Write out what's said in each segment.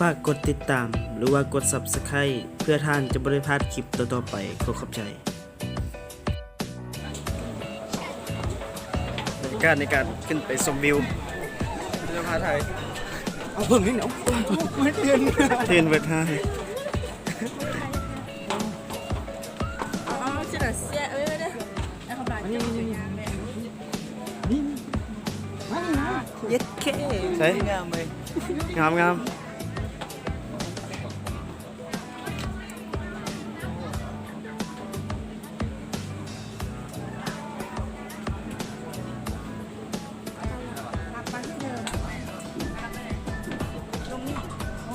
ຝາກກົດຕິດຕາມ ຫຼືວ່າກົດ Subscribe ເພື່ອທ່ານຈະບໍ່ໄດ້ພາດຄລິບຕໍ່ໆໄປ. ຂໍຂອບໃຈ. ບັນຍາກາດໃນການຂຶ້ນໄປຊົມວິວ ເຮົາພາຖ່າຍ ເອົາເບິ່ງນີ້ເນາະ ເຫັນເບິດຫາ. ເຢັດເຄ ໃສ ງາມເວີຍ ງາມໆ.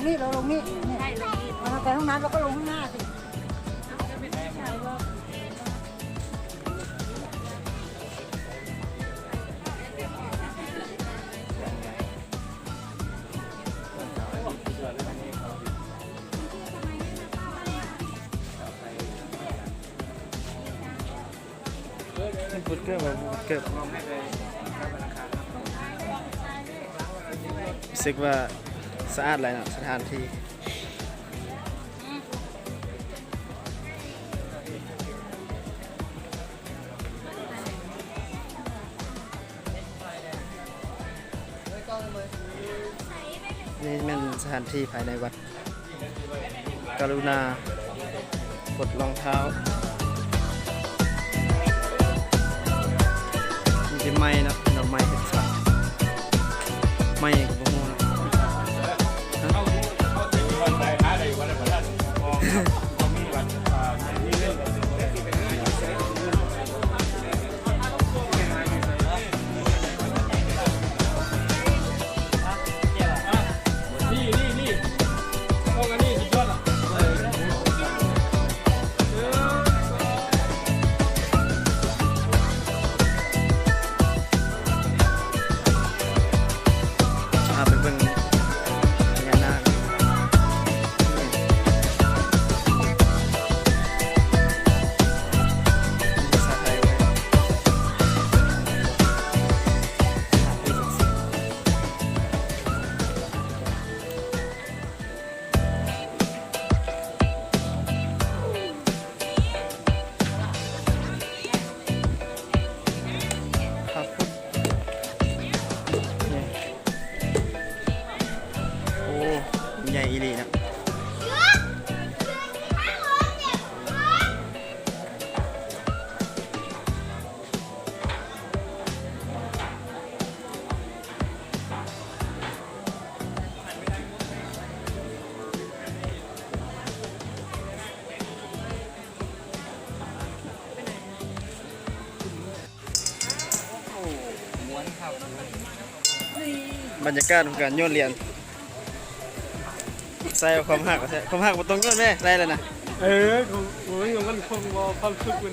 ລົງນີ້ ລົງນີ້ ນີ້ ໃຊ່ ລົງນີ້ ເວລາໄປຫ້ອງນ້ຳ ເຮົາກໍລົງຂ້າງໜ້າຊິ. ຮູ້ສຶກວ່າສະອາດຫຼາຍເນາະ ສະຖານທີ່. ນີ້ແມ່ນສະຖານທີ່ພາຍໃນວັດ ກະລຸນາປົດລອງເທົ້າ. ມີແຕ່ໄມ້ເນາະ ດອກໄມ້ເຮັດສັກ ໄມ້ກໍບໍ່ຮູ້ເນາະ. ພາໄປເບິ່ງພະຍານາກ. ໂອ້ ໃຫຍ່ອີ່ຫຼີນະ. ບັນຍາກາດຂອງການໂຍນຫຼຽນ ໃສ່ເອົາຄວາມຮັກ ຄວາມຮັກບໍ່ຕ້ອງໂຍນແມ້ ໃສ່ແລ້ວນະ. ເອີ ໂອ້ຍ ມັນຄົງບໍ່ ຄວາມສຸກມັນ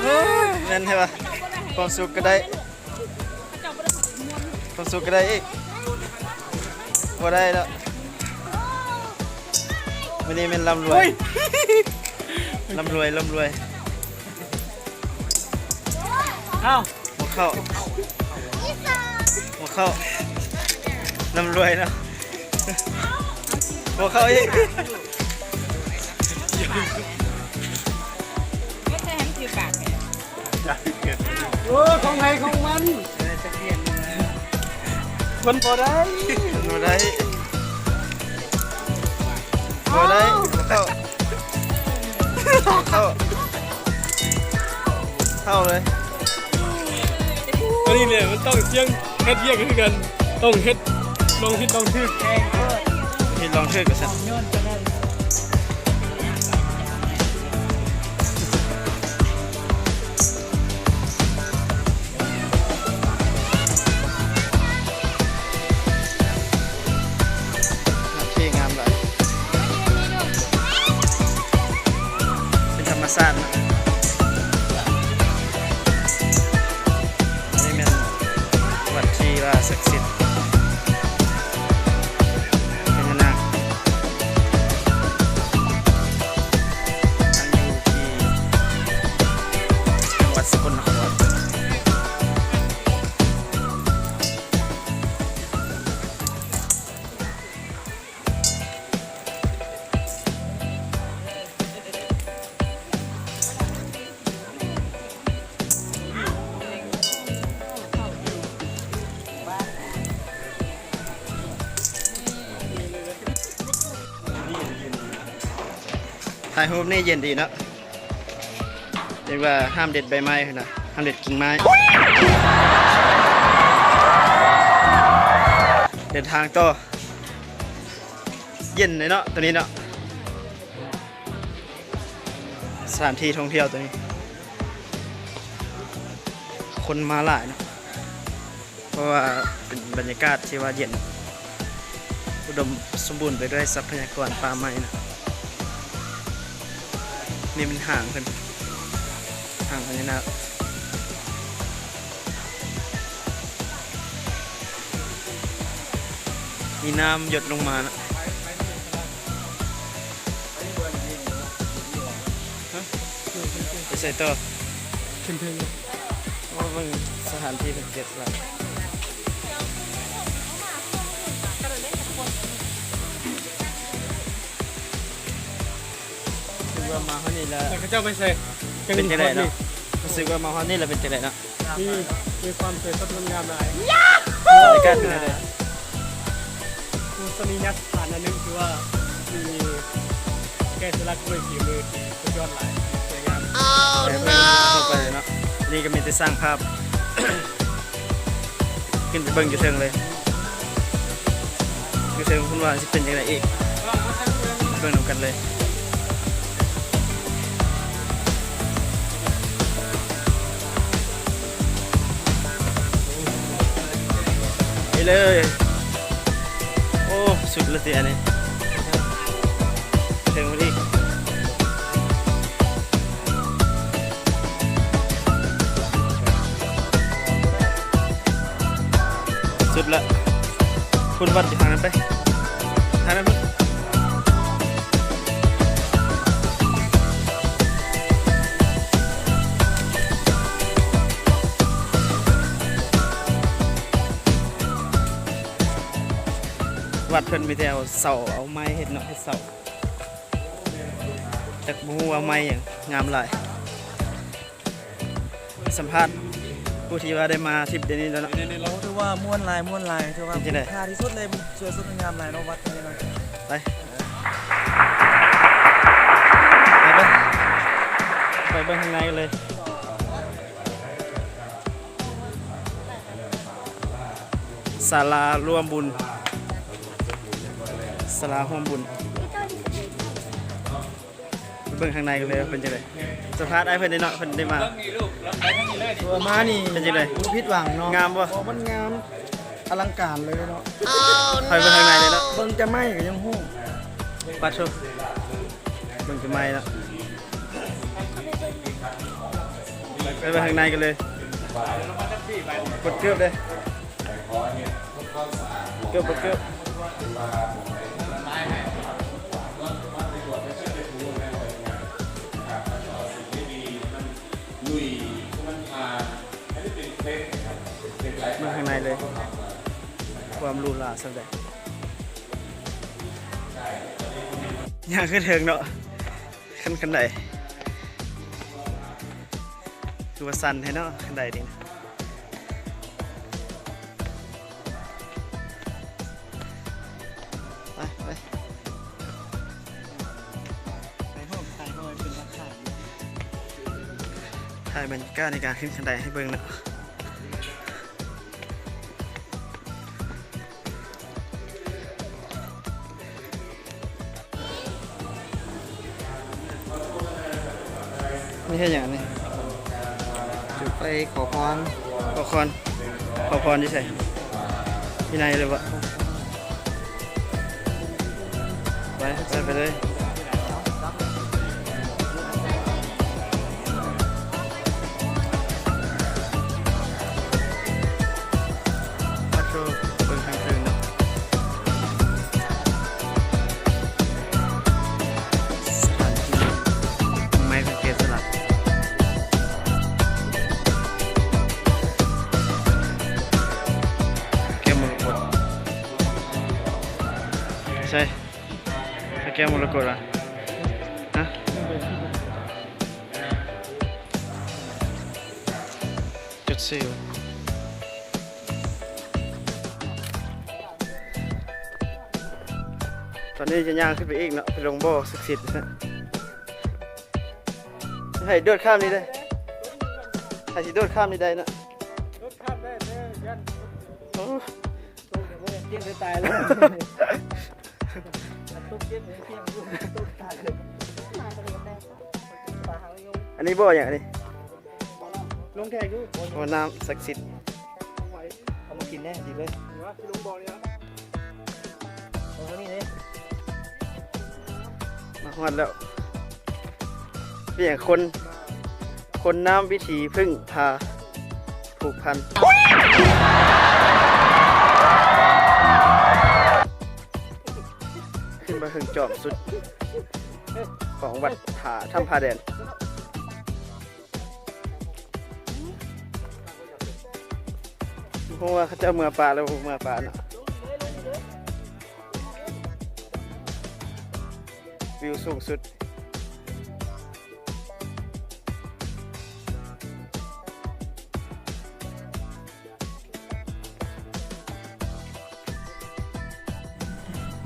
ເອີ ແມ່ນແທ້ວ່າ ຄວາມສຸກກໍໄດ້ ຄວາມສຸກກໍໄດ້ອີກ ບໍ່ໄດ້ແລ້ວ ມື້ນີ້ແມ່ນລ່ຳລວຍ ໂອ້ຍ ລ່ຳລວຍ ລ່ຳລວຍ. ອ້າວ ຫົວເຂົ້າ ຫົວເຂົ້າ ລ່ຳລວຍເນາະ ຫົວເຂົ້າອີກ. ໂອ້ ຂອງໃຜຂອງມັນ ມັນບໍ່ໄດ້ ມັນບໍ່ໄດ້ ບໍ່ໄດ້ ເຂົ້າ ເຂົ້າ ເຂົ້າເລີຍ. ອັນນີ້ແຫຼະ ມັນຕ້ອງສ່ຽງເຮັດວຽກຄືກັນ ຕ້ອງເຮັດ ລອງຜິດລອງຖືກ ເຮັດລອງຖືກວ່າຊັ້ນ. ໂອເຄ ງາມຫຼາຍ ເປັນທຳມະຊາດເນາະ. ອັນນີ້ແມ່ນວັດທີ່ວ່າສັກສິດ ພະຍານາກ. ຖ່າຍຮູບນີ້ເຢັນດີເນາະ. ເອີ້ນວ່າຫ້າມເດັດໃບໄມ້ພຸ້ນນະ, ຫ້າມເດັດກິ່ງໄມ້. ເດີນທາງຕໍ່. ເຢັນເລີຍເນາະ ໂຕນີ້ເນາະ. ສະຖານທີ່ທ່ອງທ່ຽວໂຕນີ້ ຄົນມາຫຼາຍເນາະ. ເພາະວ່າເປັນບັນຍາກາດທີ່ວ່າເຢັນ ອຸດົມສົມບູນໄປດ້ວຍຊັບພະຍາກອນປ່າໄມ້ນະ. ນີ້ເປັນຫາງເພິ່ນ ຫາງພະຍານາກ ມີນ້ຳຢົດລົງມານະ. ຮະ? ໄປໃສຕໍ່? ຂຶ້ນເທິງ. ໂອ້ ເບິ່ງສະຖານທີ່ເພິ່ນເກັບລະ ຄືວ່າມາຮອດນີ້ລະ ແລ້ວເຂົາເຈົ້າໄປໃສ? ເປັນຈັ່ງໃດເນາະ? ຮູ້ສຶກວ່າມາຮອດນີ້ລະເປັນຈັ່ງໃດເນາະ? ມີ ມີຄວາມສວຍສົດງົດງາມຫຼາຍ. ບັນຍາກາດເປັນຈັ່ງໃດ? ໂອ້ ສັນຍາສະຖານອັນໜຶ່ງ ຄືວ່າມີແກະສະຫຼັກດ້ວຍຝີມືທີ່ສຸດຍອດຫຼາຍ ສວຍງາມ. ໄປເບິ່ງທົ່ວໄປເນາະ. ນີ້ກໍມີແຕ່ຊ່າງພາບ ຂຶ້ນໄປເບິ່ງຢູ່ເທິງເລີຍ. ຢູ່ເທິງເພິ່ນວ່າຊິເປັນຈັ່ງໃດອີກ ເບິ່ງນຳກັນເລີຍ. ໄປເລີຍ. ໂອ້ ສຸດລະຕິອັນນີ້ ເທິງພຸ້ນອີກ. ສຸດລະ ພຸ້ນວັດຢູ່ທາງນັ້ນໄປ ທາງນັ້ນພຸ້ນ. ວັດເພິ່ນມີແຕ່ເອົາເສົາ ເອົາໄມ້ເຮັດເນາະ ເຮັດເສົາ. ຈັກບໍ່ຮູ້ວ່າໄມ້ຫຍັງ ງາມຫຼາຍ. ສຳພາດຜູ້ທີ່ວ່າໄດ້ມາທຣິບດຽວນີ້ແລ້ວເນາະ. ນີ້ໆ ເຮົາຖືວ່າມ່ວນຫຼາຍ ມ່ວນຫຼາຍ ຖືວ່າເປັນຈັ່ງໃດ? ຄຸ້ມຄ່າທີ່ສຸດເລີຍ ສວຍສົດງາມຫຼາຍເນາະ ວັດນີ້ເນາະ. ໄປ ໄປ ໄປ ໄປເບິ່ງຂ້າງໃນກັນເລີຍ. ສາລາຮ່ວມບຸນ ສາລາຮ່ວມບຸນ. ໄປເບິ່ງຂ້າງໃນກັນເລີຍວ່າເປັນຈັ່ງໃດ. ສຳພາດອ້າຍເພິ່ນແດ່ເນາະ ເພິ່ນໄດ້ມາ. ມານີ້ເປັນຈັ່ງໃດ? ຜິດຫວັງເນາະ. ງາມບໍ່? ໂອ້ ມັນງາມ ອະລັງການເລີຍເນາະ. ໄປເບິ່ງຂ້າງໃນເລີຍເນາະ. ເບິ່ງແຕ່ໄມ້ກໍຍັງຮູ້. ປາດໂທ້ ເບິ່ງແຕ່ໄມ້ເນາະ. ໄປເບິ່ງຂ້າງໃນກັນເລີຍ. ກົດເກີບເດ້. ເກີບ ເກີບ. ເບິ່ງຂ້າງໃນເລີຍ ຄວາມຫຼູຫຼາສ່ຳໃດ. ຍ່າງຂຶ້ນເທິງເນາະ ຂັ້ນ ຂັ້ນໄດ ຄືວ່າຊັນແທ້ເນາະ ຂັ້ນໄດນີ້. ໄປ ໄປ ຖ່າຍຮູບ ຖ່າຍຮູບເປັນຫຼັກຖານ. ຖ່າຍບັນຍາກາດໃນການຂຶ້ນຂັ້ນໄດໃຫ້ເບິ່ງເນາະ. ນີ້ເຮັດຫຍັງອັນນີ້? ຈຸດໄຟຂໍພອນ. ຂໍພອນ ຂໍພອນຢູ່ໃສ? ຢູ່ໃນເລີຍບໍ່? ໄປ ໄປ ໄປເລີຍ. ມາໂຊເບິ່ງທາງເທິງເນາະ ສະຖານທີ່ ໄມ້ເພິ່ນແກະສະຫຼັກ ແກ້ວມໍລະກົດ. ໃຊ່ ພະແກ້ວມໍລະກົດຫວາ? ຮະ? ຈົດຊື່. ຕອນນີ້ຈະຍ່າງຂຶ້ນໄປອີກເນາະ ໄປລົງບໍ່ສັກສິດນະ. ໃຫ້ໂດດຂ້າມນີ້ໄດ້ ໃຫ້ຊິໂດດຂ້າມນີ້ໄດ້ນະ ໂດດຂ້າມໄດ້ແຕ່ຢ້ານ ໂອ້ ຕົກ ຕຽງຕາຍເລີຍ ຕົກຕຽງ ຕົກຕາຍເລີຍ ອັນນີ້ບໍ່ຫຍັງອັນນີ້ ລົງແທກຢູ່ ໂອ້ ນ້ຳສັກສິດ ເອົາມາກິນແນ່ດີເວີຍ ເອົານີ້ເດ້ ມາຮອດແລ້ວ ເປັນຫຍັງຄົນ ຄົນນ້ຳວິຖີເພິ່ງພາຜູກພັນ ຂຶ້ນມາເທິງຈອມສຸດຂອງວັດຜາ ຖ້ຳຜາແດນ ບໍ່ຮູ້ວ່າເຂົາເຈົ້າເມືອປ່າ ຫຼືບໍ່ເມືອປ່າເນາະ ວິວສູງສຸດ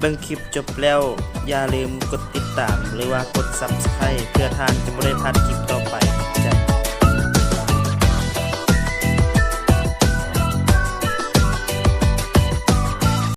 ເບິ່ງຄລິບຈົບແລ້ວ ຢ່າລືມກົດຕິດຕາມ ຫຼືວ່າກົດ Subscribe ເພື່ອທ່ານຈະບໍ່ໄດ້ພາດຄລິບຕໍ່ໄປ. ຂອບໃຈ.